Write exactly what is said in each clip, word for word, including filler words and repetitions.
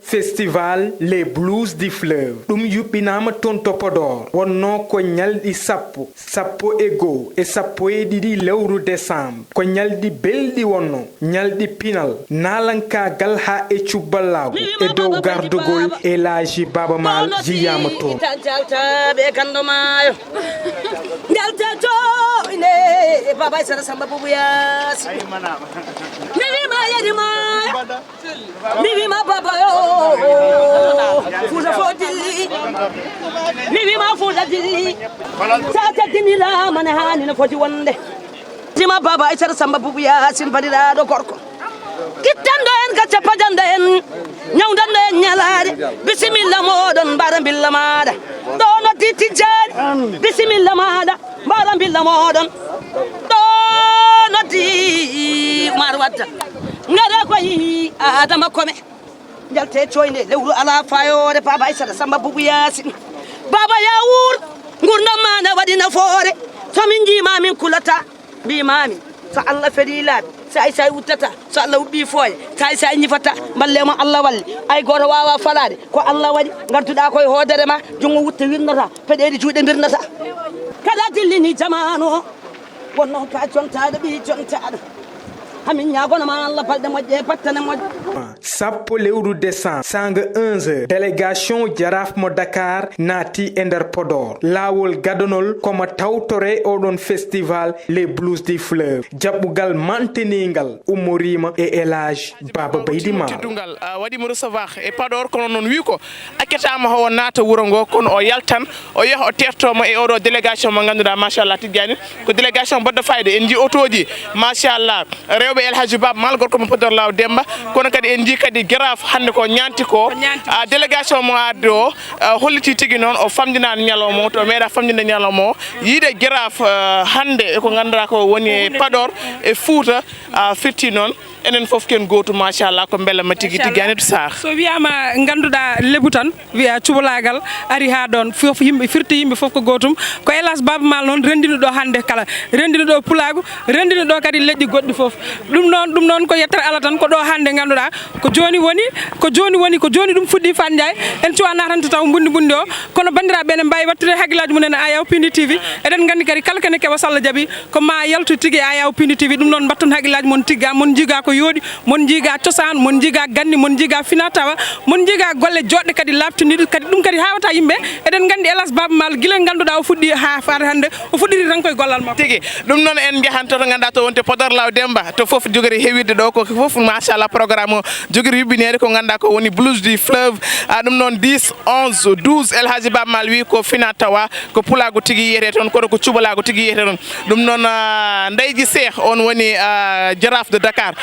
Festival Les Blues du Fleuve ɗum yuɓɓinaama toon to Podor, wonnoo ko ñalɗi sappo, sappo e goo e sappo e ɗiɗi lewru décembre. Ko ñalɗi belɗi wonnoo, ñalɗi pinal, naalankaagal haa e cubballaagu e dow gardugol El Hadji Baaba Maal jiyaama toon. Jaltaaɓe ganndo maayo. Njaltee to ine Baaba Aysata Samba Bubu Yaasin. Mi wiima yeri maayo. Mi wiima Baaba yo. Fuuta fo dilli. Mi wiima Fuuta dilli. Sa teddiniraama ne haani no foti wonde. Tima Baaba Aysata Samba Bubu Yaasin, baɗiraaɗo gorko. Ittanɗo en ka cappajanɗe en, ñawdanɗo en ñalaare. Bisimilla mooɗon, mbaara mbilla maaɗa. Ɗo noddi Tijjaani, bisimilla maaɗa, mbaara mbilla mooɗon. Ɗo noddi Umar Wadda. Ngara koy Adama Kome. Njalte coynde lewru alaa fayoore, Baaba Aysata Samba Bubu Yaasin. Baaba Yawuur, ngurndan maa na waɗi nafoore. So min njiima min kulata. Mbiimaami, so Allah felii laabi, saay saay uddata, so Allah uɓɓii fooye, saay saay ñifata, mballee mo Allah walli. Ay gooto waawaa falaade, ko Allah waɗi, ngarduɗaa koye hoodere ma, junngo wutte wirnata, peɗeeli juuɗe mbirnata. Kala dillini jamaanu o, won noon ka jontaaɗo ɓii jontaaɗo. Hamin ñaagono ma Allah balɗe moƴƴe e battane moƴƴe. Sappo lewru décembre, sanga onze heures, délégation Jaraaf mo Dakar naati e nder Podor. Laawol gadonol ko ma tawtore oɗon festival Les Blues du Fleuve. Jaɓɓugal mantiningal ummoriima e El Hadj Baba Baydi Maal. Teddungal, ah, waɗi mo recevoir e Podor, kono noon wi ko accataama o naata wuro ngo, kono o yaltan, o yaha o teertomo e oɗo délégation mo ngannduɗaa, machallah, Tijjani, ko délégation baɗɗo fayida. En njii otooji, machallah, rewɓe El Hadji Baba Maal, gorko mo Podor Law Demba, kono kadi en njii kadi Jaraaf hannde ko ñaanti ko. Ko ñaanti ko. Ah, délégation mo ardi o, ah, holliti tigi noon o famdinaani ñalawma o, to meeɗa famdinde ñalawma o. Yiide Jaraaf, ah, hannde e ko ngannduɗaa ko woni e Podor, e Fuuta, ah, firti noon. Enen fof ken gootum, machallah, ko mbela ma tigi tigi, Anitou Sarr. So wiyaama ngannduɗaa lebu tan, wiya cubalaagal ari haa ɗoon, fof yimɓe firti, yimɓe fof ko gootum. Ko El Hadj Baba Maal noon renndini ɗo hannde kala, renndini ɗo pulaagu, renndini ɗo kadi leƴƴi goɗɗi fof. Ɗum noon, ɗum noon ko yettere Allah tan, ko ɗo hannde ngannduɗaa ko jooni woni, ko jooni woni, ko jooni ɗum fuɗɗi Fat Ndiaye. En cuwa naatande taw mbundi mbundi o, kono banndiraaɓe ene mbaawi waɗtude hakkillaaji mum en e Ayaw Pindi T V. Eɗen nganndi kadi kala kene keɓa so Allah jaɓi, ko ma yaltu tigi e Ayaw Pindi T V. Ɗum noon mbatton hakkillaaji mon tigga, mon njiiga ko yooɗi, mon njiiga cosaan, mon njiiga ganni, mon njiiga fina tawa, mon njiiga golle jooɗɗe kadi laaɓtiniiɗe, kadi ɗum kadi haawata yimɓe. Eɗen nganndi El Hadj Baba Maal gila ngannduɗaa o fuɗɗi haa faade hannde, o fuɗɗiri tan koye gollal makko. Tigi, ɗum noon en njahan to, to ngannduɗaa to wonte Podor Law Demba, to fof jogori heewirde ɗo, ko fof machallah programme o jogori yuɓɓineede ko ngannduɗaa ko woni Blues du Fleuve. Ah, ɗum noon dix, onze, douze, El Hadji Baba Maal wi ko fina tawa, ko pulaagu tigi yiyetee toon, kono ko cubalaagu tigi yiyetee toon. Ɗum noon, ah, Ndeyji Seeh, on woni, ah, Jaraaf de Dakar.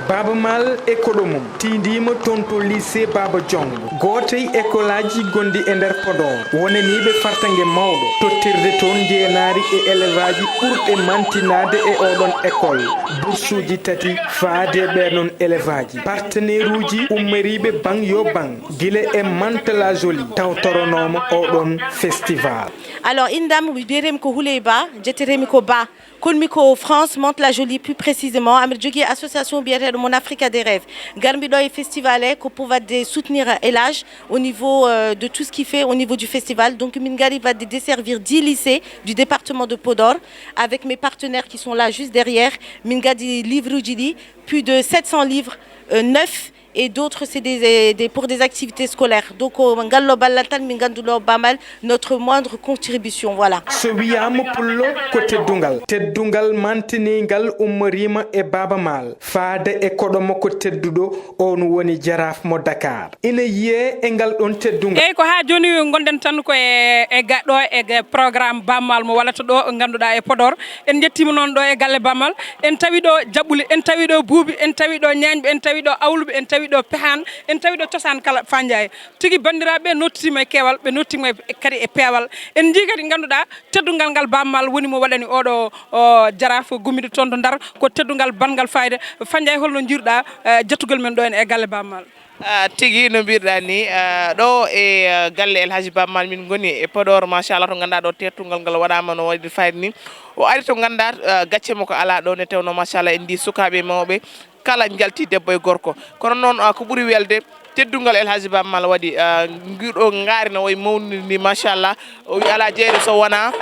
Baaba Maal e koɗo mum tiindiima toon to lycée Baaba Jonngo, gooto e école aji gonɗi e nder Podor, wonaniiɓe fartaŋŋe mawɗo, tottirde toon njeenaari e élève aji ɓurɓe mantinaade e ooɗoon école, boursuuji tati faade e ɓee ɗoon élève aji. Partenaire uji ummoriiɓe baŋ yo baŋ, gila e Mantes-la-Jolie, tawtoronooma ooɗoon festival. Alors, indam, mbiyetee-mi ko Houleye Ba, njettetee-mi ko Ba. Kon mi ko France, Mantes-la-Jolie plus précisément, amin jogii association biyeteeɗo Mon Africa des Rêves. Ngar mi ɗo e festival e ko pour wadde soutenir El Hadj au niveau, euh, de tout ce qu'il fait au niveau du festival. Donc, min ngari wadde desservir dix lycées du département de Podor avec mes partenaires qui sont là juste derrière. Min ngaddi livre uji ɗi, plus de sept cents livres, euh, neufs, et d'autres, c'est des, des, pour des activités scolaires. Donc, euh, ngallo ballal tan, min ngannduno Bamal, notre moindre contribution, voilà. So wiyaama pullo ko teddungal. Teddungal mantiningal ummoriima e Baaba Maal, faade e koɗo makko tedduɗo, on woni Jaraaf mo Dakar. Ina yiyee e ngal ɗoon teddungal. Eeyi, ko haa jooni ngonɗen tan ko e, e ga-, ɗo e ga-, programme Baaba Maal mo waɗata ɗo, ngannduɗaa e Podor. En njettiima noon ɗo e galle Bamal. En tawi ɗo jaɓɓule, en tawi ɗo buubi, en tawi ɗo ñaañɓe, en tawi ɗo awluɓe, en tawi ɗo pehaan, en tawi ɗo cosaan kala Fandiaye. Tigi banndiraaɓe ɓe nottitiima e keewal, ɓe nottiima e, kadi e peewal. En njii kadi ngannduɗaa teddungal ngal Bamal woni mo waɗani oɗo, o, jaraaf gummiiɗo toon to Ndar, ko teddungal banngal fayda. Fandiaye, holno njiiruɗaa, eh, jettugol men ɗo en e galle Bamal? Ah, tigi, no mbiruɗaa ni, ah, ɗo e, ah, galle El Hadji Baba Maal min ngoni e Podor, machallah, to ngannduɗaa ɗo teertungal ngal waɗaama no waɗi fayde ni. O ari to ngannduɗaa, ah, gacce mo ko alaa ɗo ne tewno, machallah, en ndi sukaaɓe e mawɓe kala njalti, debbo e gorko. Kono noon, ah, ko ɓuri welde, teddungal El Hadji Baba Maal waɗi, ah, nguɗo ngaari no wayi mawniri ni, machallah. O wi alaa jeyɗo so wonaa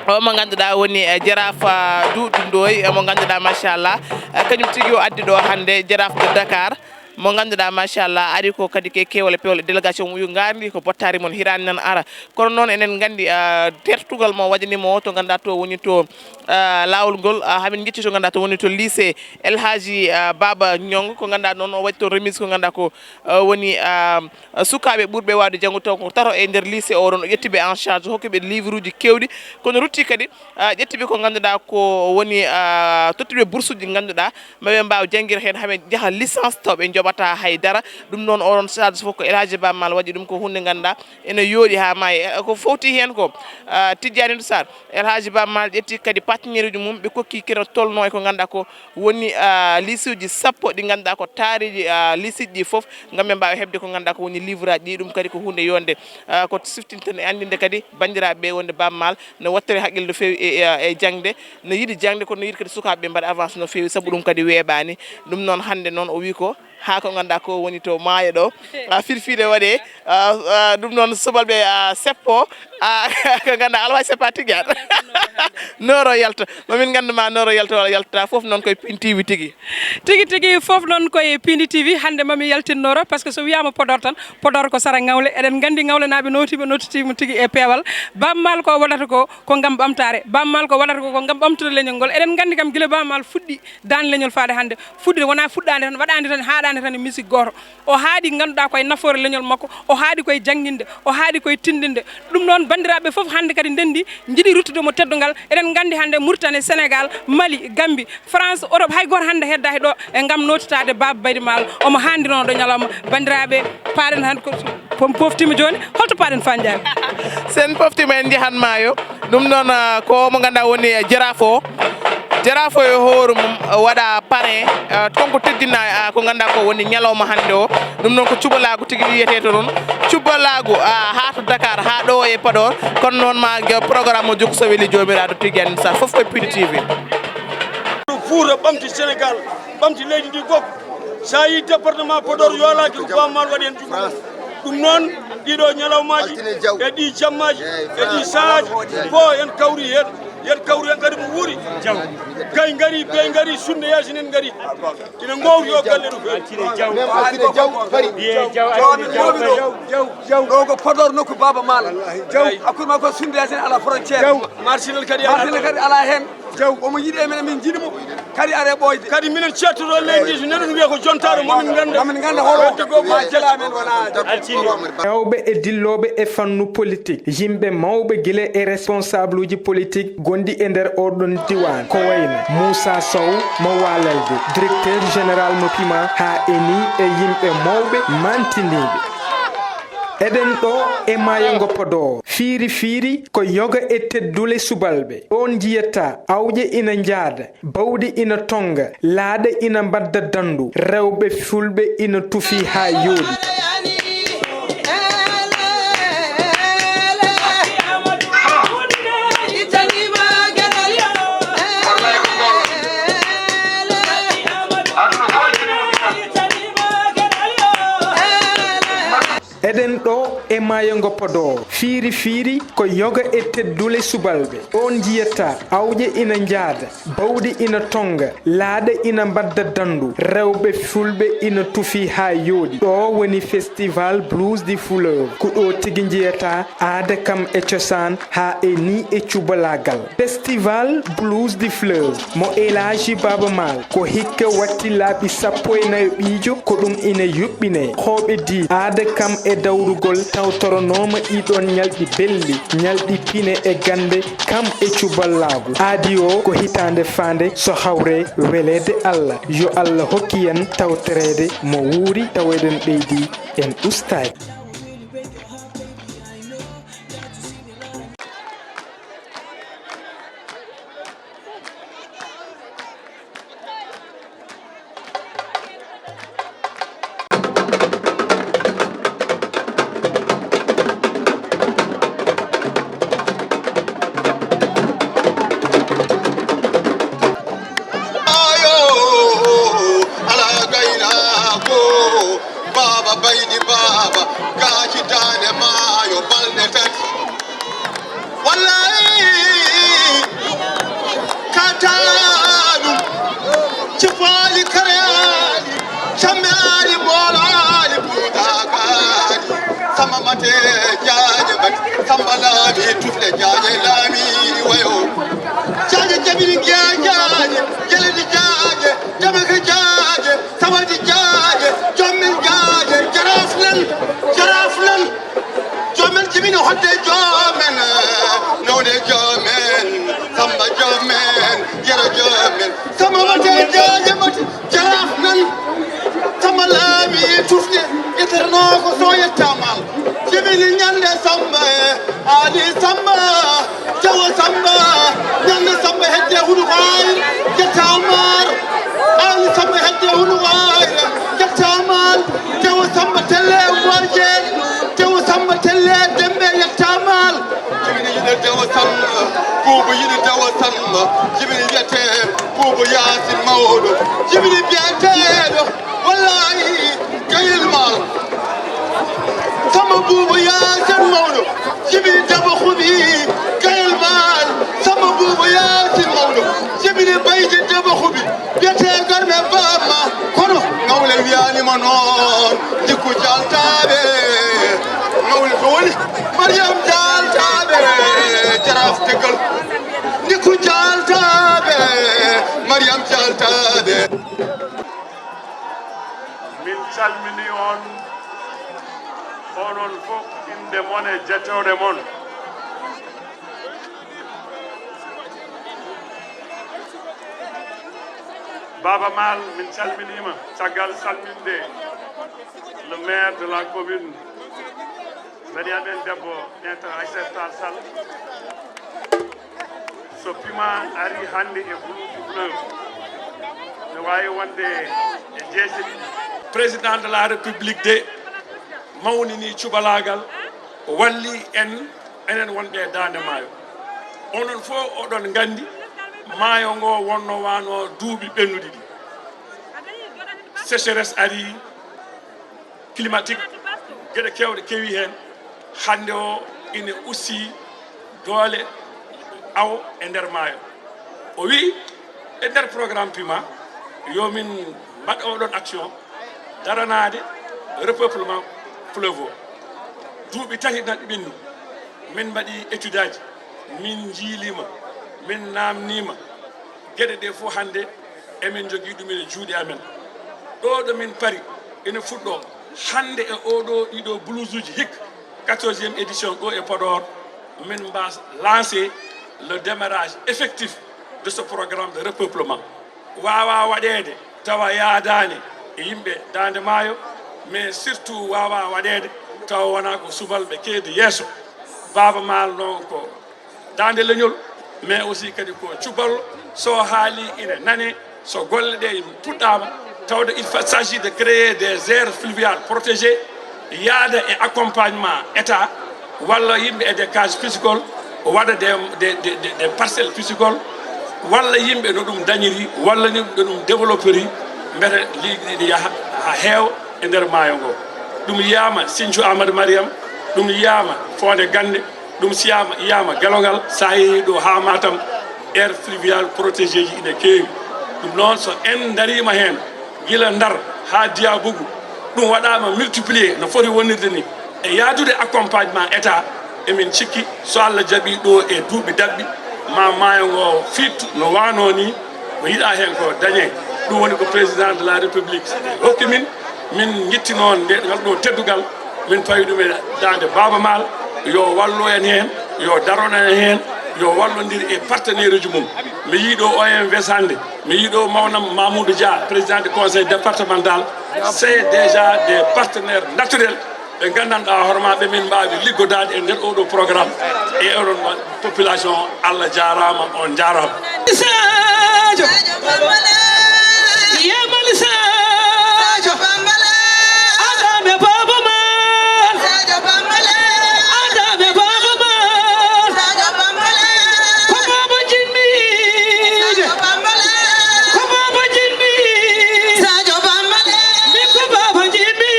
o mo ngannduɗaa woni, eh, jaraaf, ah, Duuɗu Ndoy, eh, mo ngannduɗaa, machallah, eh, kañum tigi o addi ɗo hannde, jaraaf de Dakar, mo ngannduɗaa, machallah, ari ko kadi ke kewle pewle délégation uyu ngaari ndi ko bottaari mon hiraani nan ara. Kono noon enen nganndi, ah, tertugal mo waɗani mo to ngannduɗaa to woni to, ah, laawol ngol, ah, hamin njetti to ngannduɗaa to woni to lycée El Hadji, ah, Baba Ñong, ko ngannduɗaa noon o waɗi toon remise ko ngannduɗaa ko, ah, woni, ah, sukaaɓe ɓurɓe waawde janngude taw ko tato e nder lycée o ɗon, o ƴetti ɓe en charge, hokki ɓe livre uji keewɗi, kono rutti kadi, ah, ƴetti ɓe ko ngannduɗaa ko woni, ah, totti ɓe bourse uji ngannduɗaa ma ɓe mbaaw janngir heen, haa ɓe njaha licence taw ɓe njoɓata hay dara. Ɗum noon oɗon charge fof ko El Hadji Baba Maal waɗi ɗum, ko huunde ngannduɗaa ene yooɗi haa maayi. Eh, ko fowti heen ko, ah, Tijjani Sarr, El Hadji Baba Maal ƴetti kadi partenaire uji mum, ɓe kokki kene tolno e ko ngannduɗaa ko woni, ah, lycée uji sappo ɗi ngannduɗaa ko taariiji, ah, lycée ji ɗi fof, ngam ɓe mbaawa heɓde ko ngannduɗaa ko woni livre aji ɗi. Ɗum kadi ko huunde yonde, ah, ko siftinten e anndinde kadi banndiraaɓe ɓe wonde Baba Maal ne wattiri haqqille no feewi e, e, e jaŋde, ne yiɗi jaŋde, kono ne yiɗi kadi sukaaɓe ɓe mbaɗa avance no feewi, sabu ɗum kadi weeɓaani. Ɗum noon hannde noon o wi ko haa ko ngannduɗaa ko woni to maayo ɗo, ah, firfiide waɗee, ah, ah, ɗum noon subalɓe, ah, seppo, ah, ko ngannduɗaa alwaaji seppa tigi. Nooro yalta. Mamin nganndu ma nooro yalta walla yaltata, fof noon koye Pindi T V tigi. Tigi tigi, fof noon koye Pindi T V. Hannde mami yaltin nooro, parce que so wiyaama Podor tan, Podor ko sara ŋawle. Eɗen nganndi ŋawlenaaɓe nootiiɓe, nootitiima tigi e peewal. Baba Maal ko waɗata ko, ko ngam ɓamtaare. Baba Maal ko waɗata ko, ko ngam ɓamtude leñol ngol. Eɗen nganndi kam gila Baba Maal fuɗɗi daan leñol faade hannde. Fuɗɗi wonaa fuɗɗaande tan, waɗaande tan, haaɗaande tan e misik gooto. O haaɗi ngannduɗaa koye nafoore leñol makko, o haaɗi koye jannginde, o haaɗi koye tinndinde. Ɗum noon, banndiraaɓe fof hannde kadi ndenndi, njiɗi ruttude mo teddungal. Eɗen nganndi hannde Mauritanie, Sénégal, Mali, Gambie, France, Europe, hay gooto hannde heddaaki ɗo e ngam nootitaade Baba Baydi Maal. Omo haandirnoo ɗo ñalawma. Banndiraaɓe, paaɗen hannde ko pom-, poftiima jooni, holto paaɗen Fane Ndiaye? Sen poftiima en njahan maayo. Ɗum noon, ah, ko mo ngannduɗaa woni, eh, jaraaf o. Jaraaf o e hoore mum, eh, waɗa parrain, eh, kanko teddina, ah, ko ngannduɗaa ko woni ñalawma hannde o. Ɗum noon ko cubalaagu tigi wiyetee to noon. Cubalaagu, ah, haa to Dakar, haa ɗo e Podor. Kono noon ma ge-, programme o jokku so weli Joomiraaɗo tigi en sa fof koye Pindi T V. Fuuta ɓamti Sénégal, ɓamti leydi ndi fof. So a yii département Podor yoolaaki ko Baba Maal waɗi heen junngo mum. Ɗum noon, ɗiɗo ñalawmaaji, altine jaw, e ɗi jammaaji, eyi, e ɗi sahaaji, fof en kawri heen. Yen kawri heen kadi mo wuuri. Jaw. Gay ngari, bey ngari, sunde yaasin en ngari. Ina ngowri o galle no feewi. Altine jaw. Même altine jaw, fari. Biye jaw, altine jaw, fari. Jaw, jaw, jaw. Ɗo ko Podor nokku Baba Maal. Jaw. Hakkunde makko sunde yaasin ala frontière. Jaw. Marsinal kadi ala. Marsinal kadi ala heen. Jaw. Omo yiɗi e men, min njiɗi mo. Kadi are ɓooyde. Kadi minen ceettoɗo leydi ndi, so neɗɗo wiya ko jontaare, momin ngannda. Momin ngannda hoto. Wadde ko ma jela men wona. Altine. Rewɓe e dillooɓe e fannu politik, yimɓe mawɓe gila e responsabluuji politik gonɗi e nder oɗon diiwaan, ko wayno Moussa Sow mo Waalelde, directeur général mo Pima, haa e nii e yimɓe mawɓe mantiniiɓe. Eɗen ɗo e maayo ngo Podor, fiiri fiiri ko yoga e teddule subalɓe. Ɗoon njiyata awƴe ina njaada, bawɗi ina tonnga, laaɗe ina mbaɗda danndu, rewɓe fulɓe ina tufi haa yooɗi. Eɗen ɗo e maayo ngo Podor, fiiri fiiri ko yoga e teddule subalɓe. Ɗoon njiyata awƴe ina njaada, bawɗi ina tonnga, laaɗe ina mbaɗda danndu, rewɓe fulɓe ina tufi haa yooɗi. Ɗo woni Festival Blues du Fleuve. Ko ɗo tigi njiyata aada kam e cosaan haa e nii e cubalaagal. Festival Blues du Fleuve mo El Hadji Baba Maal ko hikka watti laaɓi sappo e nayo ɓiijo, ko ɗum ina yuɓɓinee. Hooɓe diidi aada kam e dawrugol tawtoronooma ɗiɗoon ñalɗi belɗi, ñalɗi pine e gannde kam e cuballaagu. Aadi o ko hitaande faande so hawre weleede Allah. Yo Allah hokki en tawtoreede mo wuuri tawa eɗen ɓeydi en ustaaki. Baydi baaba, gaaci daande maayo, balɗe tati. Wallahi, katanum, cifaali kareyaali, cambeyaali, moolaali, buutaakaali. Samba mate jaaje mate, samba laami tufle jaaje laami wayo. Jaaje jabiri geejaaje, jeledi jaaje, jamaka jaaje, sawadi jaaje, jommen jaaje, jaraaf nan, jaraaf nan. Joomen jibini hodde joomen, nawde joomen, samba joomen, yero joomen. Samba mate jaaje mate, jaraaf nan. Samba laami tufde, yeterno ko so yettamal. Jibini ñande samba e, aali samba, jawo samba, ñande samba hedde hunuko ayre, yettamal. Aali samba hedde hunuko ayre, yettamal. Jawo samba telle mboje. Tewo Samba Telle Dembe yettamal. Jibini yiɗe Tewo Samba, Buubu yiɗi Tewo Samba. Jibini wiyete Buubu Yaasin mawɗo. Jibini biyeteeɗo, wallahi, gayel maal. Samba Buubu Yaasin mawɗo. Jibini Daba Hubi, gayel maal. Samba Buubu Yaasin mawɗo. Jibini Baydi Daba Hubi. Biyete garme bamma, kono Ngawle wiyaani mo noon. Ndikku Jaaltaaɓe, Ngawle to woni? Mariam Jaaltaaɓe, Jaraaf Tegal. Ndikku Jaaltaaɓe, Mariam Jaaltaaɓe. Min calmini on, onon fof, innde mon e jetoore mon. Baaba Maal, min calminiima. Caggal salminde le maire de la commune, mbaɗi amen debbo, maître Aïssata Tall Sall, so Pima ari hannde e Boulogne Fleuve, ne waawi wonde e jeese ɗiɗi. Président de la République de mawnini cubalaagal, walli en, enen wonɓe e Daande Maayo. Onon fof oɗon nganndi maayo ngo wonno wano duuɓi ɓennuɗi ɗi. Sécheresse ari, climatique, geɗe kewɗe kewi heen. Hannde o ina usti doole awo e nder maayo. O wi e nder programme Pima yo min mbaɗ oɗon action daranaade repeuplement fleuve o. Duuɓi tati nan ɓenni, min mbaɗi étude aji, min njiilima, min namnima geɗe ɗe fof. Hannde emin jogii ɗum e juuɗe amen. Ɗo ɗo min pari ina fuɗɗo hannde e oɗo ɗiɗo blousuji hikka, quatorzième édition ɗo e Podor, min mbaas lancer le démarrage effectif de ce programme de repeuplement. Waawaa waɗeede tawa yaadaani e yimɓe Daande Maayo, mais surtout waawaa waɗeede tawa wonaa ko subalɓe keedi yeeso. Baaba Maal noon ko daande leñol, mais aussi kadi ko cuballo. So haali ina nane, so golle ɗe puɗɗaama, tawde il s'agit de créer des aires fluviales protégées, yaada e accompagnement État, walla yimɓe e des cages piscicoles, waɗa des, des, des, des, des parcelles piscicoles, walla yimɓe no ɗum dañiri, walla ni no ɗum développeri, mbete leydi ndi yaha haa heewa e nder maayo ngo. Ɗum yiyaama Sinthiou Amadou Mariam, ɗum yiyaama Foonde Gannde, ɗum siyaama, yiyaama Gelongal, so a yehii ɗo haa Matam, aire fluviale protégé ji ina keewi. Ɗum noon, so en ndariima heen, gila Ndar haa Diabougou, ɗum waɗaama multiplier no foti wonirde ni, e yaadude accompagnement État, emin cikki, so Allah jaɓii, ɗo e duuɓi daɓɓi, ma maayo ngo fiittu no waano ni. Ko yiɗaa heen ko dañee. Ɗum woni ko Président de la République hokki min. Min ngitti noon nde, ngal ɗo teddugal, min pawi ɗum e daande Baaba Maal, yo wallu en heen, yo daron en heen, yo wallondir e partenaire uji mum. Mi yii ɗo O M V S hannde, mi yii ɗo mawnam Mamoudou Dia, président du conseil départemental, c'est déjà des partenaires naturels ɓe nganndanɗaa hoore maɓɓe min mbaawi liggodaade e nder oɗo programme. E oɗon wa-, population, Allah jaaraama, on njaaraama. Sadio. Yamal Sadio. Adame Baaba Maal. Adame Baaba Maal. Ko Baaba Jinmi. Ko Baaba Jinmi. Mi ko Baaba Jinmi.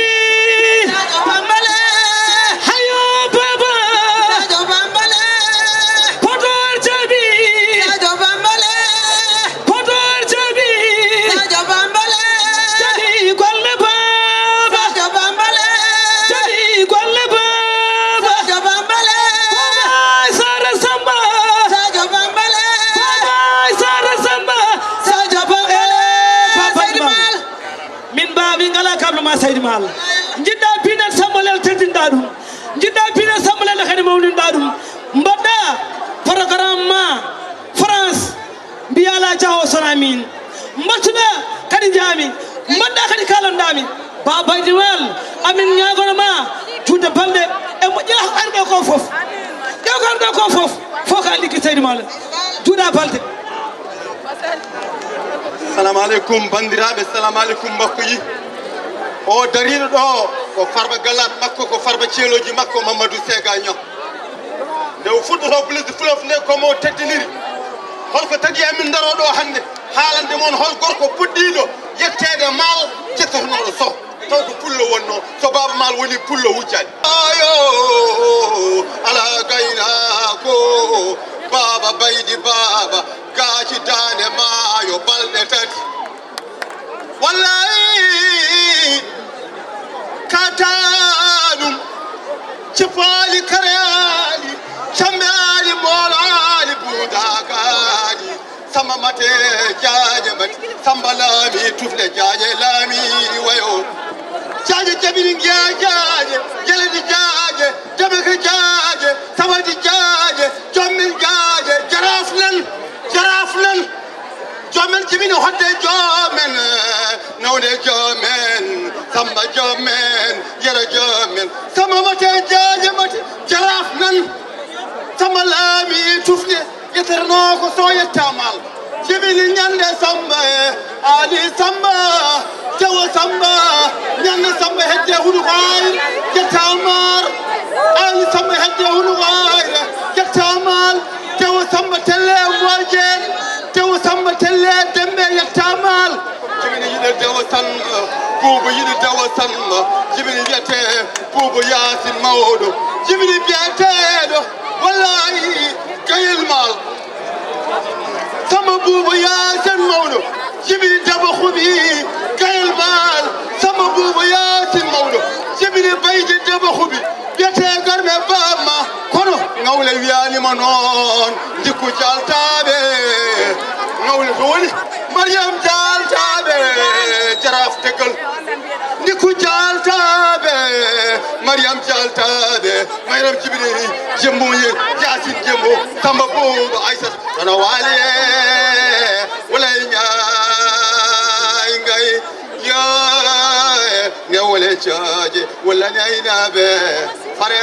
Seydi Maal. Njiɗɗa pinal Samba Lel teddinɗa ɗum. Njiɗɗa pinal Samba Lel kadi mawninɗa ɗum. Mbaɗɗa programme ma France. Mbiya ala jaho sona min. Mbattuɗa kadi jaami. Mbaɗɗa kadi kalanɗami. Baba Baydi Maal, amin ñaagono ma juuɗe balɗe e moƴƴere ko ari ɗo ko fof. Ɗo ko ari ɗo ko fof. Fof ko anndi ki Seydi Maal. Juuɗa balɗe. Salamu aleykum banndiraaɓe, salamu aleykum mbokkuuji. O dariiɗo ɗo ko Farba Galaat makko, ko Farba Ceelooji makko Mamadou Sega Niang. Nde o fuɗɗotoo Blessed Fleuve nde ko mo teddiniri. Hol ko tagi emin ndaroo ɗo hannde haalande mon hol gorko puɗɗiiɗo yetteede Maal jettotonooɗo Soh? Taw ko pullo wonnoo, so Baaba Maal woni pullo wujjaani. Ayo, alaa gaynaako, Baaba Baydi Baaba, gaaci daande maayo balɗe tati. Wallaay, ka taanum, cipaali kareyaali, cambeyaali moolaali, buudaakaali. Samba mate jaaje mate, Samba laami tufle jaaje laami wayo. Jaaje jabini ngiya jaaje, jeledi jaaje, jabeke jaaje, sabadi jaaje, jommen jaaje, jaraaf nan, jaraaf nan. Jommen jibini hodde jommen, nawde jommen, Samba jommen, yero jommen. Samba mate jaaje mate, jaraaf nan. Samba laami tufle. Yettata noo ko Soh yetta Maal. Jibini ñande Samba e Aali Samba, Jawo Samba, ñande Samba hedde hunuko Ayre, yetta Maal. Aali Samba hedde hunuko Ayre, yetta Maal. Jawo Samba telle Mboojeen, Jawo Samba telle Dembe, yetta Maal. Jibini yiɗa Jawo Samba, Buubu yiɗa Jawo Samba. Jibini wiyete Buubu Yaasin mawɗo. Jibini biyeteeɗo, wallahi, Gayel Maal. Samba Buubu Yaasin mawɗo. Jibini Daba Huɓi, Gayel Maal. Samba Buubu Yaasin mawɗo. Jibini Baydi Daba Huɓi. Wiyete garme bamma. Kono ŋawle wiyaanima noon. Ndikku jaaltaaɓe. Ŋawle to woni? Mariam Jaaltaaɓe. Jaraaf Deggal. Ndikku Jaaltaaɓe. Mariam Jaaltaaɓe. Mayram Jibini Jembo, Yaasin Jembo, Samba Buuba, Aysata, kono waali e wulay ñaay ngay, yo, e, nge wule cooje, wulani aynaaɓe, fare,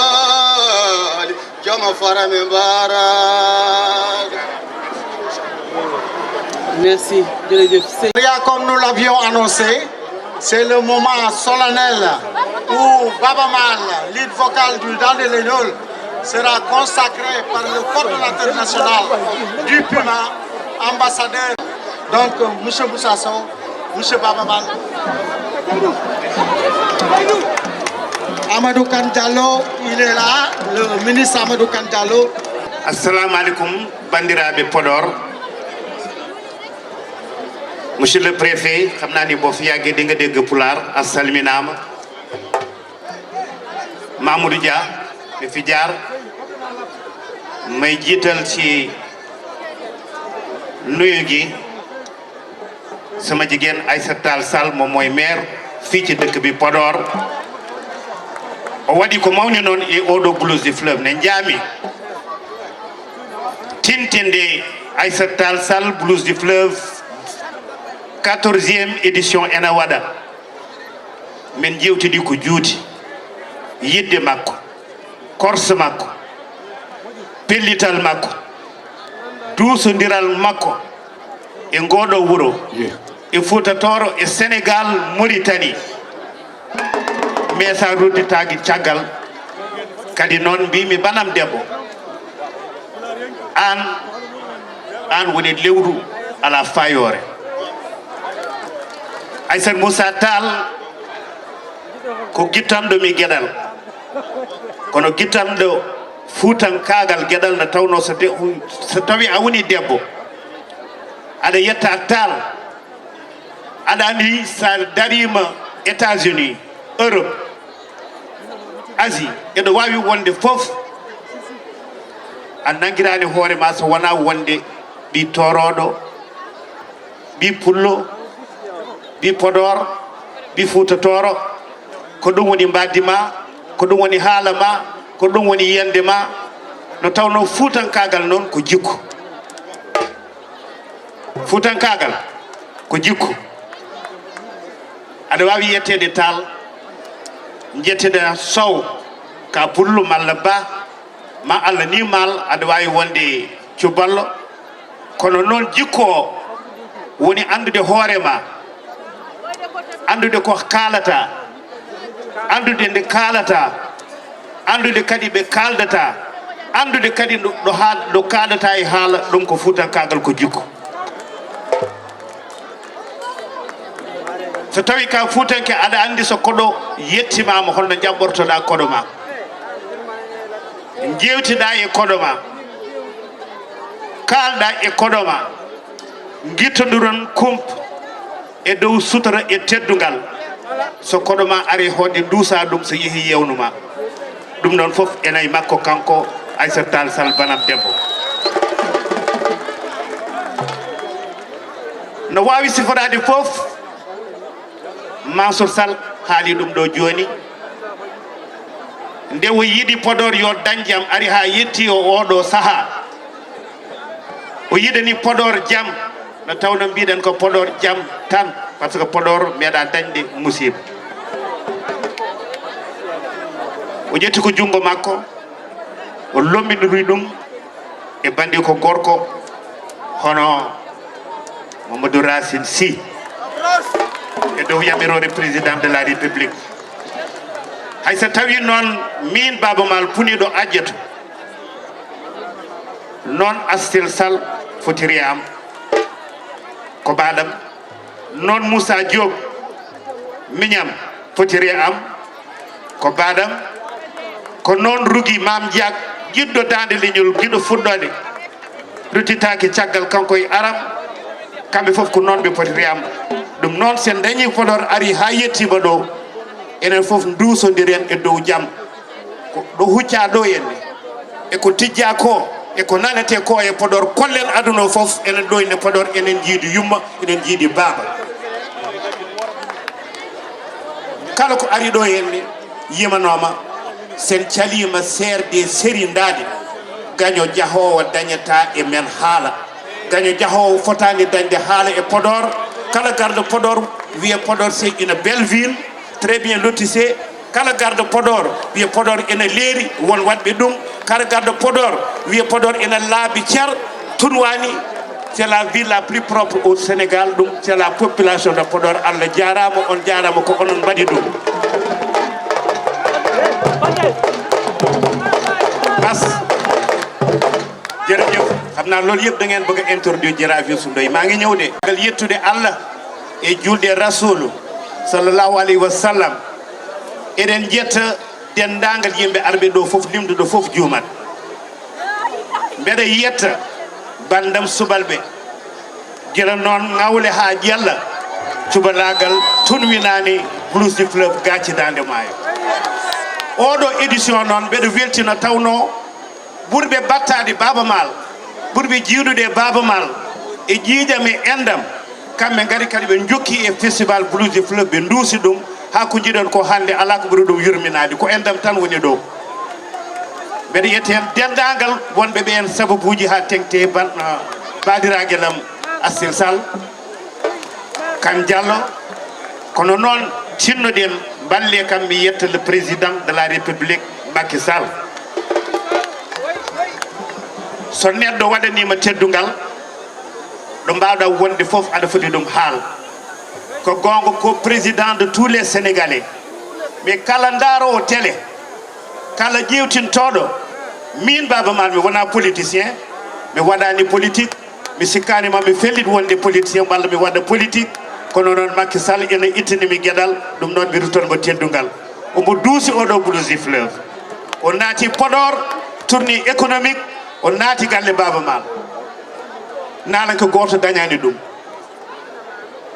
faali, jooma fara mi mbaara. Merci jërëjëf sëñ. Comme nous l'avions annoncé, c'est le moment solennel où Baba Maal, lead vocal du Dande Leñol, sera consacré par le coordonnateur national du Puma, ambassadeur. Donc, monsieur Moussa Sow, monsieur Baba Maal. Amadou Kane Diallo, il est là, le ministre Amadou Kane Diallo. Assalamu aleykum, banndiraaɓe Podor. Monsieur le préfet, xam naa ni boo fi yàggee di nga dégg pulaar. A salminaama. Mamadou Dia, mi fi jaar, may jiital ci nuyu gi sama jigéen Aïssata Tall Sall, moom mooy maire fii ci dëkk bi Podor. O waɗi ko mawni noon e oɗo Blues du Fleuve ne njaami tintinde Aïssata Tall Sall, Blues du Fleuve, quatorzième édition ena waɗa. Min njeewtidi ko juuti, yiɗde makko, korse makko, pellital makko, duusondiral makko e ngooɗo wuro, e Fuuta Tooro, e Senegaal, Moritani. Mais sa rudditaaki caggal, kadi noon mbiymi banam debbo, aan, aan woni lewru alaa faayoore. Aysata Moussa Tall ko gittanɗo mi geɗal, kono gittanɗo fuutankaagal geɗal, nde tawnoo so de-, so tawii a wonii debbo, aɗa yetta Tall, aɗa anndi so a dariima États-Unis, Europe, Asie, eɗo waawi wonde fof, a nanngiraani hoore ma so wonaa wonde ɓii toorooɗo, ɓii pullo, Ɓi Podor, ɓi Fuuta Tooro, ko ɗum woni mbaddi ma, ko ɗum woni haala ma, ko ɗum woni yiyannde ma. No tawnoo fuutankaagal noon ko jikku. Fuutankaagal ko jikku. Aɗa waawi yetteede Taal, njetteɗaa Sow, ka Pullo malla Ba, ma Allah ni maal, aɗa waawi wonde Cuballo. Kono noon jikku o woni anndude hoore ma, anndude ko kaalata, anndude nde kaalata, anndude kadi ɓe kaaldata, anndude kadi ɗo, ɗo haa-, ɗo kaaldata e haala, ɗum ko fuutankaagal, ko jikku. So tawi ka fuutanke, aɗa anndi so koɗo yettimaama, holno njaɓɓortoɗaa koɗo ma, njeewtiɗaa e koɗo ma, kaalɗaa e koɗo ma, ngittondiron kump e dow sutura e teddungal. So koɗo ma ari hoɗde, nduusa ɗum, so yehi yewnu ma. Ɗum ɗon fof ena e makko, kanko Aissata Tall Sall, banam debbo. No waawi siforaade fof, Mansour Sall haali ɗum ɗo jooni. Nde o yiɗi Podor yo dañ jam, ari haa yetti o oɗo sahaa. O yiɗani Podor jam, no tawno mbiɗen ko Podor jam tan, parce que Podor meeɗa dañde musiba. O ƴetti ko junngo makko, o lombiniri ɗum e banndiko gorko hono Mamadou Racine Sy e dow yamiroore Président de la République. Hay so tawi noon miin Baaba Maal puniiɗo Ajjatu, noon Astel Sall fotiri e am ko baɗam, noon Moussa Diop miñam fotiri e am ko baɗam, ko noon Rugi Maam Diak, jiɗɗo daande leñol, giɗo fuɗɗoode, ruttitaake caggal, kanko e aram, kamɓe fof ko noon ɓe potiri e am. Ɗum noon, so en dañii Podor ari haa yettiima ɗo, enen fof nduusondiren e dow jam. Ko ɗo huccaa ɗo henne, e ko tijjaa ko, e ko nanetee ko e Podor, kollen aduna o fof, enen ɗo henne Podor, enen njiidi yumma, enen njiidi baaba. Kala ko ari ɗo henne, yimanooma, sen caliima seerde seri ndaade, gaño jahoowo dañataa e men haala. Gaño jahoowo fotaani dañde haala e Podor. Kala garɗo Podor wiya Podor c'est une belle ville, très bien lotissée. Kala garɗo Podor wiya Podor ene leeri, won waɗɓe ɗum. Kala garɗo Podor wiya Podor ene laabi cer, tunwaani. C'est la ville la plus propre au Sénégal, ɗum c'est la population de Podor. Allah jaaraama, on jaaraama, ko onon mbaɗi ɗum. Bas. Jërëjëf. Xam naa loolu yëpp da ngeen bëgg a introduire Jaraaf Youssou Ndoye. Maa ngi ñëw de. Ngal yettude Allah e julde Rasulu sallallahu alayhi wa sallam. Eɗen njetta denndaangal yimɓe arɓe ɗo fof, limduɗo fof juumat. Mbeɗa yetta banndam subalɓe, gila noon Ŋawle haa Ƴella, cubalaagal tunwinaani, Blues du Fleuve, gaaci Daande Maayo. Oɗo édition noon, mbeɗa weltina, tawno ɓurɓe battaade Baaba Maal, ɓurɓe jiidude Baaba Maal e ƴiiƴam e enɗam, kamɓe ngari kadi ɓe njokki e festival Blues du Fleuve, ɓe nduusi ɗum haa ko njiɗon ko hannde, alaa ko ɓuri ɗum yurminaade, ko enɗam tan woni ɗo. Mbeɗa yetta heen denndaangal wonɓe ɓeen sababuuji haa teŋti ban-, ah, baadiraagel am Assil Sall, Kan Diallo. Kono noon, tinnoɗen, mballe kam mi yetta le président de la République, Macky Sall. So neɗɗo waɗaniima teddungal, ɗo mbaawɗa wonde fof, aɗa foti ɗum haal. Ko goonga, ko président de tous les Sénégalais. Mais kala ndaaroowo télé, kala ƴeewtintooɗo, miin Baaba Maal, mi wonaa politicien, mi waɗaani politique, mi sikkaani ma mi fellit wonde politicien walla mi waɗa politique, kono noon Macky Sall ene ittani mi geɗal, ɗum noon mi ruttan mo teddungal. Omo duusi oɗo Blues du Fleuve. O naati Podor, tournée économique, o naati galle Baaba Maal. Naalanke gooto dañaani ɗum.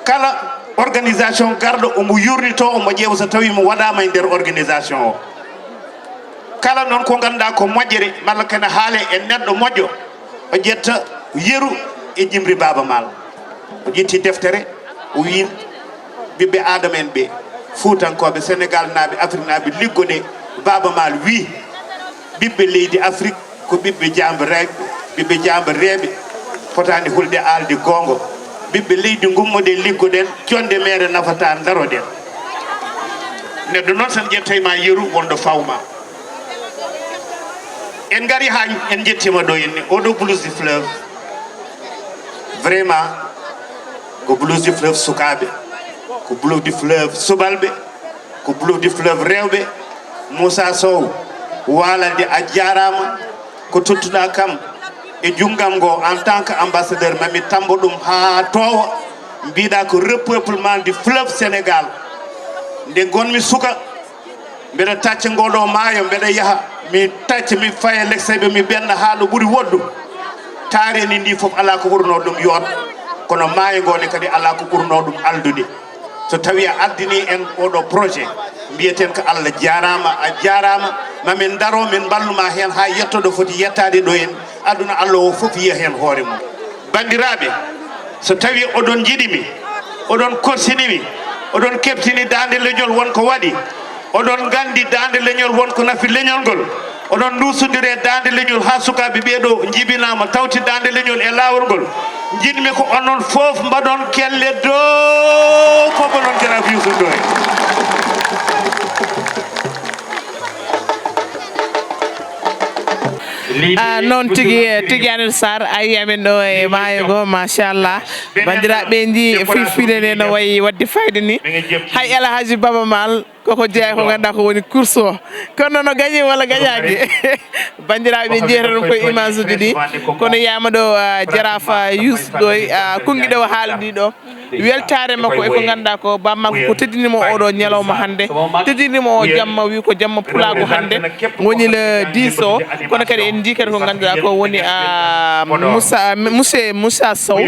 Kala organisation garɗo, omo yurnitoo, omo ƴeewa so tawii mo waɗaama e nder organisation o. Kala noon ko ngannduɗaa ko moƴƴere, malla kene haale e neɗɗo moƴƴo, o ƴetta yeru e jimri Baaba Maal. O ƴetti deftere, o wii, Ɓiɓɓe Aadama en ɓe, Fuutankooɓe, Senegaal naaɓe, Afrik naaɓe, liggoɗe. Baaba Maal wii, ɓiɓɓe leydi Afrik ko ɓiɓɓe jaambareeɓe, ɓiɓɓe jaambareeɓe, potaani hulde aalde goonga. Ɓiɓɓe leydi, ngummoɗen, liggoɗen, jonnde meere nafataa, ndaroɗen. Neɗɗo noon, so en ƴettay ma yeru, wonɗo fawma. En ngari haa en njettiima ɗo henne, oɗo Blues du Fleuve. Vraiment, ko Blues du Fleuve sukaaɓe, ko Blues du Fleuve subalɓe, ko Blues du Fleuve rewɓe. Moussa Sow, Waalalde, a jaaraama. Ko tottuɗaa kam e junngam ngo en tant que ambassadeur, mami tambo ɗum haa toowa. Mbiɗa ko repeuplement du fleuve Sénégal. Nde ngonmi suka, mbeɗa tacca ngoo ɗoo maayo, mbeɗa yaha, mi tacca, mi faya Leksayɓe, mi ɓenna haa ɗo ɓuri woɗɗo. Taareni ndi fof alaa ko ɓurnoo ɗum yooɗ, kono maayo ngoo ne kadi alaa ko ɓurnoo ɗum aldude. So tawii a addinii en oo ɗoo projet, mbiyeten ko Allah jaaraama, a jaaraama, ma min ndaro, min mballu ma heen haa yetto ɗo foti yettaade ɗo en. Aduna Allah o fof yiya heen hoore mum. Banndiraaɓe, so tawii oɗon njiɗi mi, oɗon korsini mi, oɗon keɓtini daande leñol won ko waɗi, oɗon nganndi daande leñol won ko nafi leñol ngol, oɗon nduusondiri e daande leñol haa sukaaɓe ɓee ɗoo njibinaama, tawti daande leñol e laawol ngol. Njiɗmi ko onon fof mbaɗon kelle dow ko ko noon Jaraaf Yuusu Ndoye. Ah, noon tigi, eh, tigi Anel Sarr, a yii amen ɗo e maayo ngo, machallah. Banndiraaɓe, en njii filfile nde no wayi waɗde fayida ni. Hay El Hadji Baba Maal, koko jeyaa ko ngannduɗaa ko woni course o. Kono no gañi walla gañaaki? Banndiraaɓe, njiyata ɗum koye image uji ɗi. Kono yiyaama ɗo, ah, Jaraaf, ah, Yuusu Ndoye, ah, konngiɗo o haaldi ɗo. Weltaare makko e ko ngannduɗaa ko Baba Maal ko teddini mo oɗo ñalawma hannde, teddini mo o jamma, wi ko jamma pulaagu hannde woni le dix o. Kono kadi en njii kadi ko ngannduɗaa ko woni, ah, Moussa, monsieur Moussa Sow,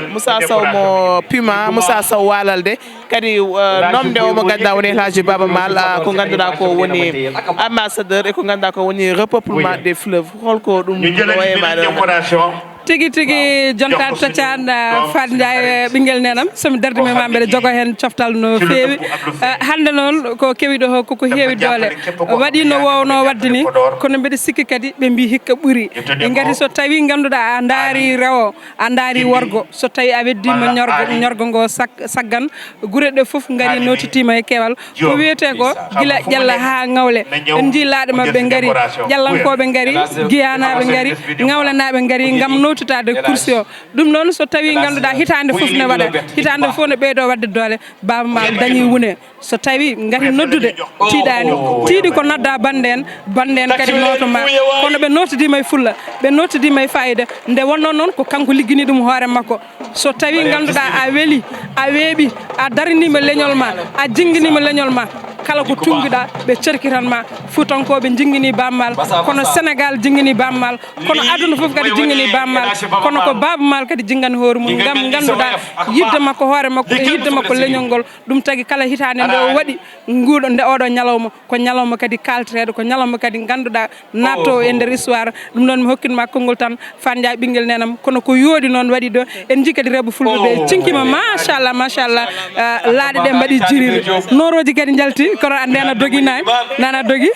Moussa Sow mo Pima, Moussa Sow Waalalde. Kadi, ah, nomde o mo ngannduɗaa woni El Hadji Baba Maal, ah, ko ngannduɗaa ko woni ambassadeur e ko ngannduɗaa ko woni repeuplement des fleuves. Holko ɗum wayi ma ɗo? Tigi tigi, jonta tacaan, ah, Fat Ndiaye, ɓinngel nenam, so mi dardi mi ma mbeɗa jogo heen coftal no feewi. Ah, hannde noon ko kewi ɗo ko, ko heewi doole. Waɗi no wowno waɗde ni, kono mbeɗa sikki kadi ɓe mbi hikka ɓuri. Ɓe ngati so tawi ngannduɗaa a ndaari rewo, a ndaari worgo, so tawi a weddima ñorgo, ñorgo ngo sag-, saggan, gure ɗe fof ngari notitima e keewal. Ko wiyetee ko gila Ƴella haa Ŋawle. En njii laaɗe maɓɓe ngari, Ƴellankooɓe ngari, Giyaanaaɓe ngari, Ŋawlenaaɓe ngari ngam notitaade kursi o. Ɗum noon, so tawii ngannduɗaa hitaande fof ne waɗa, hitaande fof ne ɓeydoo waɗde doole, Baaba Maal dañii wune. So tawii ngati noddude tiiɗaani, tiiɗi ko nodda bannde en, bannde en kadi nooto ma. Kono ɓe notidiima e fulla, ɓe notidiima e faayida. Nde wonnoo noon ko kanko liggini ɗum hoore makko. So tawii ngannduɗaa a weli, a weeɓi, a daraniima leñol ma, a jinnginiima leñol ma, kala ko tunngiɗaa ɓe cerkitan ma. Fuutankooɓe jinngini Baaba Maal, kono Senegaal jinngini Baaba Maal, kono aduna fof kadi jinngini Baaba Maal, kono ko Baaba Maal kadi jinngani hoore mum ngam ngannduɗaa yiɗde makko hoore makko e yiɗde makko leñol ngol. Ɗum tagi kala hitaande nde o waɗi nguuɗo nde oɗo ñalawma, ko ñalawma kadi kaltereeɗo, ko ñalawma kadi ngannduɗaa natto e nder histoire. Ɗum noon mi hokkitma konngol tan, Fat Ndiaye ɓinngel nenam, kono ko yooɗi noon waɗi ɗo. En njii kadi rewɓe fulɓe ɓe cinkima, machallah, machallah. Ah, laaɗe ɗe mbaɗi jiriri. Noorooji kadi njalti, kono a nena dogi nayi, nana dogi.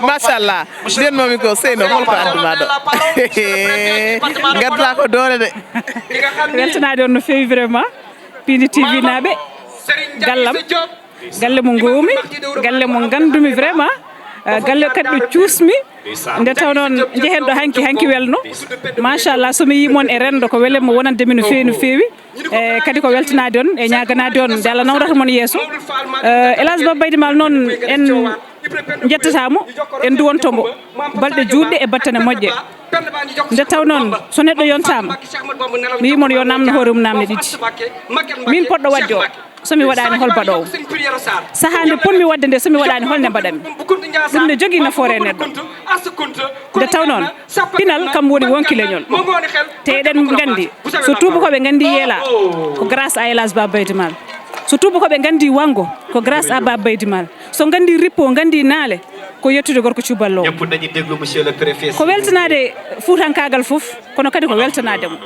Machallah. Mbiyannomi ko Seyno, holko adduma ɗo? Gadduɗa ko doole de. Weltanaade on no feewi vraiment. Piindi T V naaɓe, gallam, galle mo ngoowmi, galle mo nganndumi vraiment, eh, galle kadi ɗo cuusmi. Nde taw noon njehen ɗo hanki, hanki welno. Machallah, so mi yii mon e renndo ko welenmo wonande mi no feewi, no feewi. E kadi ko weltanaade on e ñaaganaade on nde Allah nawrata mon yeeso. Eh, El Hadj Baba Baydi Maal noon en njettata mo, en duwonto mo balɗe juutɗe e battane moƴƴe. Nde taw noon so neɗɗo yontaama, mi wii mon yo naamno hoore mum naamne ɗiɗi. Miin poɗɗo waɗde o, so mi waɗaani hol baɗoowo? Sahaa nde potmi waɗde nde so mi waɗaani hol nde mbaɗatmi? Ɗum ne jogii nafoore e neɗɗo. Nde taw noon, pinal kam woni wonki leñol. Te eɗen nganndi, so tuubakooɓe nganndii yeelaa, ko grâce à El Hadj Baba Baydi Maal. So tuubakooɓe nganndii wanngo, ko grâce à Baba Baydi Maal. So nganndii rippo, nganndii naale, ko yettude gorko cuballo o. Ko weltanaade fuutankaagal fof, kono kadi ko weltanaade mo.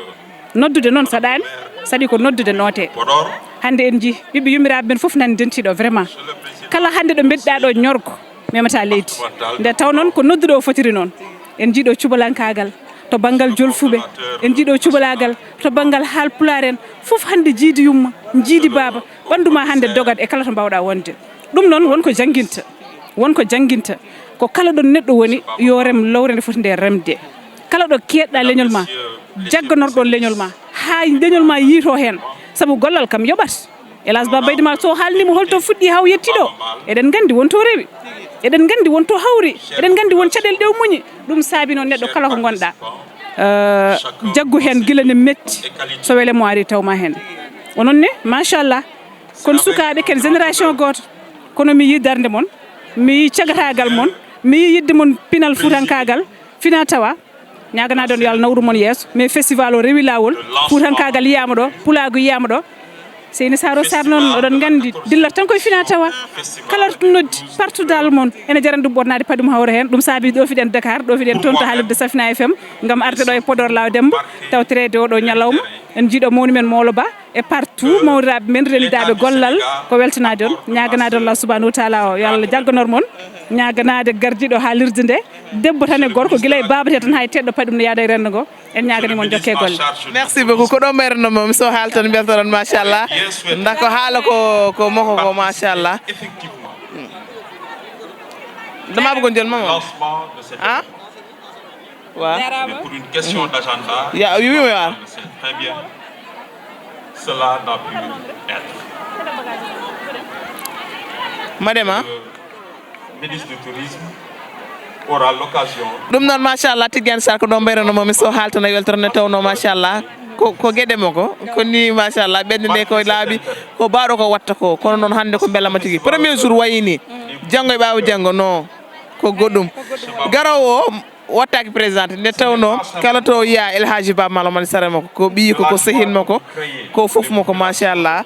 Noddude noon saɗaani, saɗi ko noddude nootee. Hannde en njii ɓiɓɓe yummiraaɓe men fof nani ndentii ɗo, vraiment. Kala hannde ɗo mbeɗɗaa ɗo ñorgo, memata leydi. Nde taw noon ko nodduɗo o fotiri noon. En njii ɗo cubalankaagal, to banngal jolfuɓe, en njii ɗo cubalaagal, to banngal haalpulaar en, fof hannde jiidi yumma, jiidi baaba, ɓanndu ma hannde dogat e kala to mbaawɗaa wonde. Ɗum noon won ko jannginta, won ko jannginta, ko kala ɗo neɗɗo woni yo rem lowre nde foti nde remde. Kala ɗo keedɗa leñol ma, jagganorɗon leñol ma, haa leñol ma yiito heen, sabu gollal kam yoɓat. Hélas, Baba Baydi Ma, so haalnima hol to fuɗɗi haa o yetti ɗo, eɗen nganndi won to rewi, eɗen nganndi won to hawri, eɗen nganndi won caɗeele ɗe o muñi. Ɗum saabi noon neɗɗo kala ko ngonɗa, eh, jaggu heen gila ne metti, so wele mo ari taw ma heen. Onon ne, machallah, kon sukaaɓe, ken génération gooto, kono mi yii darnde mon, mi yii cagataagal mon, mi yii yidde mon pinal fuutankaagal, fina tawa. Ñaaganaade on yo Allah nawru mon yeeso, mais festival o rewi laawol, fuutankaagal yiyaama ɗo, pulaagu yiyaama ɗo. Seyni Saaro Sarr noon, oɗon nganndi, dillat tan koye fina tawa. Kala to noddi, partout dal mon, ene jarani ɗum ɓornaade paɗum hawra heen. Ɗum saabi ɗo fiɗen Dakar, ɗo fiɗen toon to haalirde Safina F M, ngam arde ɗo e Podor Law Demba, tawtoreede oɗo ñalawma. En njii ɗo mawni men Mawlo Ba, e partout mawniraaɓe men, renndaaɓe gollal, ko weltanaade on, ñaaganaade on Allah subhanahu wa taala o, yo Allah jagganor mon, ñaaganaade gardiiɗo haalirde nde, debbo tan e gorko, gila e baaba te tan haa e teɗɗo paɗi ɗum no yaada e renndo ngo, en ñaaganii mon jokke golle. Merci beaucoup. Ko ɗo mbayruno mo, mi so haal tan mbeltoɗon, machallah. Nda ko haala ko, ko moko ko, machallah. Dama bëggoon jël ma moom. Ah? Waaw. Mais pour une question d'agenda, Ya, oui, oui, waaw. C'est très bien. Cela n'a pu être. Madame, ah? Le ministre du Tourisme aura l'occasion. Ɗum noon, machallah, Tidiane Sarr ko ɗo mbayruno mo, mi so haaltana weltoro ne tawno, machallah, ko, ko geɗe mo ko, ko ni, machallah, ɓennude ko laabi, ko baaɗo ko watta ko, kono noon hannde ko mbelama tigi. Premier jour wayi ni, janngo e ɓaawo janngo, no, ko goɗɗum. Garowo o, wattaaki présenté, nde tawnoo kala to yiya El Hadji Baba Maal Omar Sara makko, ko ɓiyi ko, ko sehin makko, ko fof makko, machallah.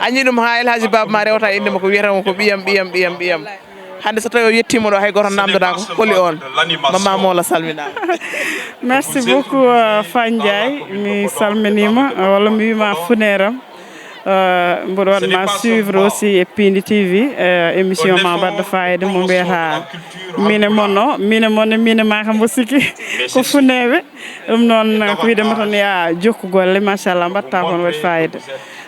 A ñii ɗum haa El Hadji Baba ma rewata innde makko, wiyata mo ko ɓiyam, ɓiyam, ɓiyam, ɓiyam. Hannde so tawi o yettiima ɗo, hay gooto namdodaako, holi on? Mama Mola salminaama. Merci beaucoup, euh, Fandiaye. Mi salminiima, euh, walla mi wiima funeeram. Euh, mboɗo waɗ ma suivre aussi e Pindi T V, euh, émission ma mbaɗɗo fayida mo mbiyata Mine Mon o, Mine Mon e Mine Maka mbo sikki ko funeeɓe. Ɗum noon ko wiide mo tan ya jokku golle, machallah, mbaɗta ko no waɗi fayida.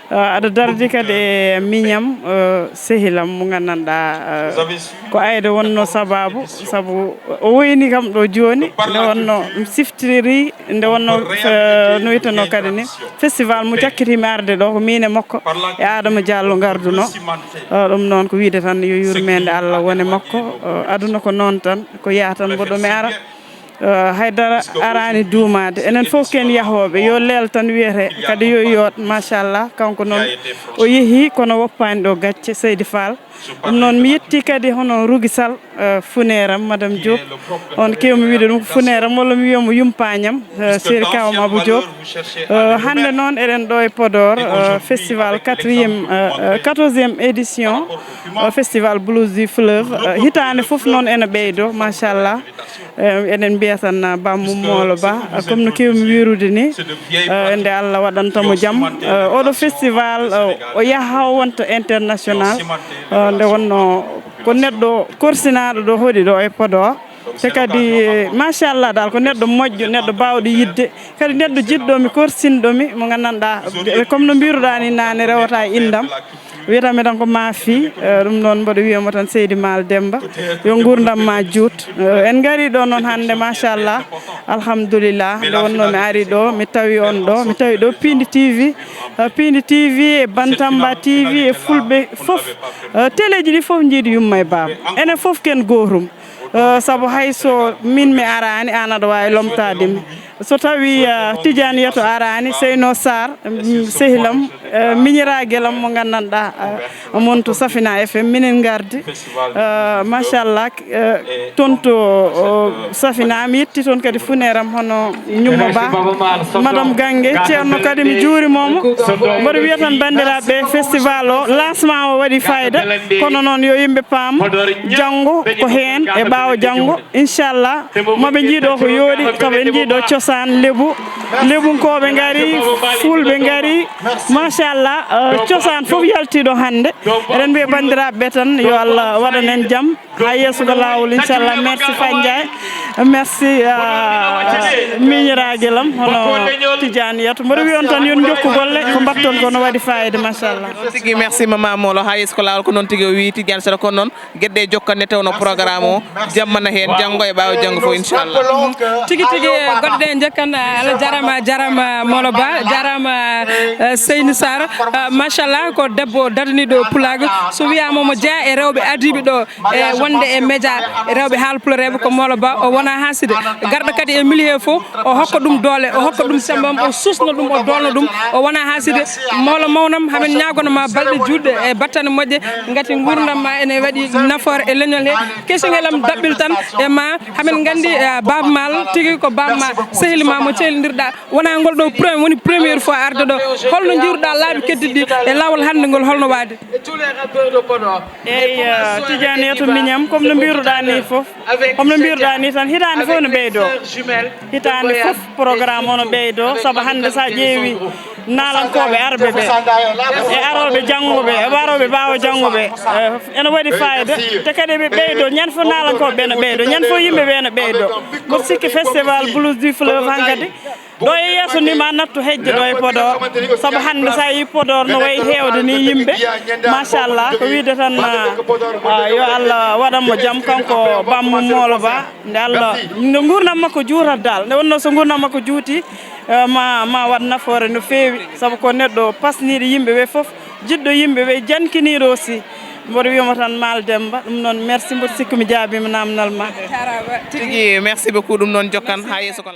Euh, aɗa dardi kadi e miñam, euh, sehilam mo nganndanɗa, euh, ko ayde wonno sababu, sabu o woyni kam ɗo jooni, nde wonno mi siftiri, nde wonno, eh, no wiyeteno kadi ni, festival mo jakkitiimi arde ɗo, ko miin e makko e Adama Diallo ngarduno. Eh, ɗum noon ko wiide tan yo yurmeende Allah wone makko. Eh, aduna ko noon tan, ko yaha tan mboɗo mi ara. Eh, haydara araani duumaade. Enen fof ken yahooɓe, yo leel tan wiyete, kadi yo yoot, machallah. Kanko noon o yehi, kono woppaani ɗo gacce, Seydi Fall. Ɗum noon mi yetti kadi hono Rugi Sall, eh, funeeram, Madame Diop. On kewmi wiide ɗum ko funeeram, walla mi wiya mo yumpañam, eh, Seri Kawam Abou Diop. Eh, hannde noon eɗen ɗo e Podor, eh, festival quatrième, eh, eh, quatorzième édition, eh, festival Blues du Fleuve. Eh, hitaande fof noon ene ɓeydo, machallah. Eh, eɗen mbiya tan, ah, Bam Mum Moolo Ba, ah, comme no kewmi wirude ni, eh, nde Allah waɗanta mo jam. Eh, oɗo festival, eh, o yaha o wonta international. Eh, nde wonno ko neɗɗo korsinaaɗo ɗo hoɗi ɗo e Podor. Te kadi, eh, machallah dal, ko neɗɗo moƴƴo, neɗɗo baawɗo yidde. Kadi neɗɗo jiɗɗo mi, korsinɗo mi, mo nganndanɗa, comme no mbiruɗa ni naane, rewata e indam. Wiyata mi tan ko Maafi, eh, ɗum noon mboɗo wiya mo tan Seydi Maal Demba, yo nguurndam ma juut. Eh, en ngari ɗo noon hannde, machallah, alhamdulillah, nde wonno mi ari ɗo, mi tawi on ɗo, mi tawi ɗo Pindi T V, eh, Pindi T V e Bantamba T V e Fulɓe fof, eh, teleji ɗi fof njiidi yumma e baaba. Enen fof ken gootum. Eh, sabu hay so min mi araani, aan aɗa waawi lomtaade mi. So tawi, eh, Tidiane Yato araani, Seyno Sarr, mm, sehilam, eh, miñiraagelam mo nganndanɗa, eh, mon to Safina F M, minen ngardi. Eh, machallah, eh, toon to, oh, Safina, mi yetti toon kadi funeeram hono Ñumma Ba, Madame Gange, ceerno kadi mi juurimooma. Mboɗo wiya tan banndiraaɓe, festival o, lancement o waɗi fayida, kono noon yo yimɓe paam, janngo ko heen e Ɓaawo janngo, inchallah, maɓe njiiɗo ko yooɗi, sabu en njiiɗo cosaan lebu. Lebunkooɓe ngari, fulɓe ngari, machallah, eh, cosaan fof yaltiiɗo hannde. Eɗen mbiya banndiraaɓe ɓe tan, yo Allah waɗan en jam. Haa yeeso ko laawol, inchallah. Merci Fandiaye. Merci, ah, miñiraagal am, hono Tidiane Yatou. Mboɗo wiya on tan, yo on njokku golle, ko mbaɗton ko no waɗi fayida, machallah. Tigi, merci, Mama Molo. Haa yeeso ko laawol, ko noon tigi o wiyi, Tidiane Sera, ko noon. Geɗe jokkan nde tawno programme o, jamma na heen, janngo e ɓaawo janngo fof, inchallah. Tigi tigi, goɗɗe ɗe jokkan, Allah jarama, jarama Molo Ba, jarama, eh, Seyni Sarr. Eh, machallah, ko debbo daraniiɗo pulaagu. So wiyaama mo jeyaa e rewɓe ardiiɓe ɗo, e wonde e média, rewɓe haalpulareeɓe, ko Molo Ba, o wona haaside. Garɗo kadi e milieu fof, o hokka ɗum doole, o hokka ɗum sembam, o susna ɗum, o dolna ɗum, o wona haaside. Molo mawnam, hamin ñaagono ma balɗe juutɗe e battane moƴƴe, ngati nguurndam ma ene waɗi nafoore e leñol he. Kesingelam daɓɓil tan e ma, hamin nganndi, eh, Baaba Maal tigi ko Baaba ma, sehil ma mo cehlindirɗa. Wona ngol ɗo pre-, woni première fois arde ɗo. Holno njiiruɗa laabi keddiɗi ɗi e laawol hannde ngol, holno waadi? Eyyi, eh, Tidiane Yatou miñam, comme no mbiruɗa ni fof, comme no mbiruɗa ni tan, hitaande fof no ɓeydo. Hitaande fof programme o no ɓeydo, sabu hannde sa ƴeewi naalankooɓe arɓe ɓe, e arooɓe janngo ɓe, e arooɓe ɓaawo janngo ɓe, eh, ene waɗi fayida, te kadi ɓe ɓeydo, ñande fof naalankooɓe ɓe no ɓeydo, ñande fof yimɓe ɓe no ɓeydo. Mboɗo sikki festival Blues du Fleuve hankadi, ɗo e yeeso ni ma nattu hejje ɗo e Podor, sabu hannde sa yi Podor no wayi heewde ni yimɓe, machallah, ko wiide tan, ah, ah, yo Allah waɗan mo jam, kanko bammum Molo Ba, nde Allah, nde nguurndam makko juutat dal, nde wonno so nguurndam makko juuti, eh, ma, ma waɗ nafoore no feewi, sabu ko neɗɗo pasniiɗo yimɓe ɓe fof, jiɗɗo yimɓe ɓe, jankiniiɗo aussi. Mboɗo wiyamo tan Maal Demba, ɗum noon merci, mboɗo sikki mi jaabiima namdal ma. Tigi, merci beaucoup, ɗum noon jokkan haa yeeso ko